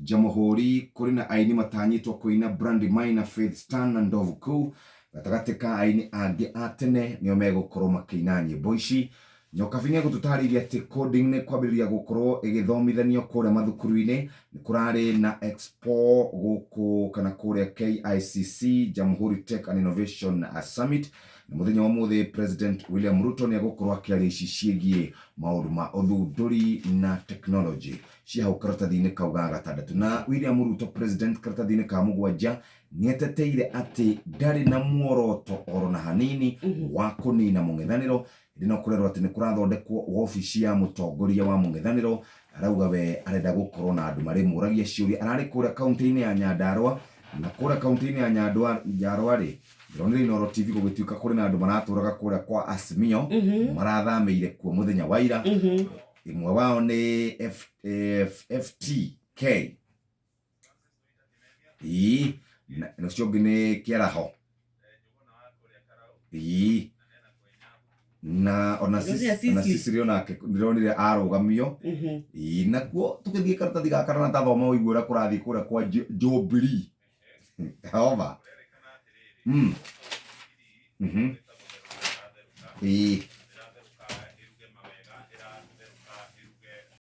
Jamhuri kũrĩ na aini matanyĩtwo kũina Brandy Maina, Faith Stan na Ndovu Kuu gatagatĩ ka aini angĩ a tene nĩo megũkorwo makĩina nyĩmbo ici. Nyokabi nĩ egũtũtarĩria atĩ coding nĩ kwambĩrĩria gũkorwo ĩgĩthomithanio kũrĩa mathukuru-inĩ. Nĩ kũrarĩ na expo gũkũ kana kũrĩa KICC Jamhuri Tech and Innovation Summit, na mũthenya wa ũmũthĩ President William Ruto nĩ egũkorwo akĩaria ici ciĩgiĩ maũndũ ma ũthundũri na technology cia hau karatathi-inĩ kau ga gatandatũ. Na William Ruto President karatathi-inĩ ka mũgwanja nĩ eteteire atĩ ndarĩ na muoroto oro na hanini wa kũnina mũng'ethanĩro, ĩndĩ no kũrerwo atĩ nĩ kũrathondekwo wobici ya mũtongoria wa mũng'ethanĩro. Arauga we arenda gũkorwo na andũ marĩmũragia ciũria. Ararĩ kũrĩa kaunti-inĩ ya Nyandarua, na kũrĩa kaunti-inĩ ya Nyandarua rĩ, ndĩronire Inooro TV gũgĩtuĩka kũrĩ na andũ maratũraga kũrĩa kwa Azimio marathamĩire kuo mũthenya wa ira. Ĩmwe wao nĩ F, F, FTK. Ĩĩ, na ũcio ũngĩ nĩ Kĩaraho. Ĩĩ. Na ona Ndĩronire ona Sicily. Sicily onake ndĩronire arũgamio. Ĩĩ, nakuo tũgĩthiĩ karatathi gaka na tathoma ũigue ũrĩa kũrathiĩ kũrĩa kwa Jubilee. Jehova. Ĩĩ.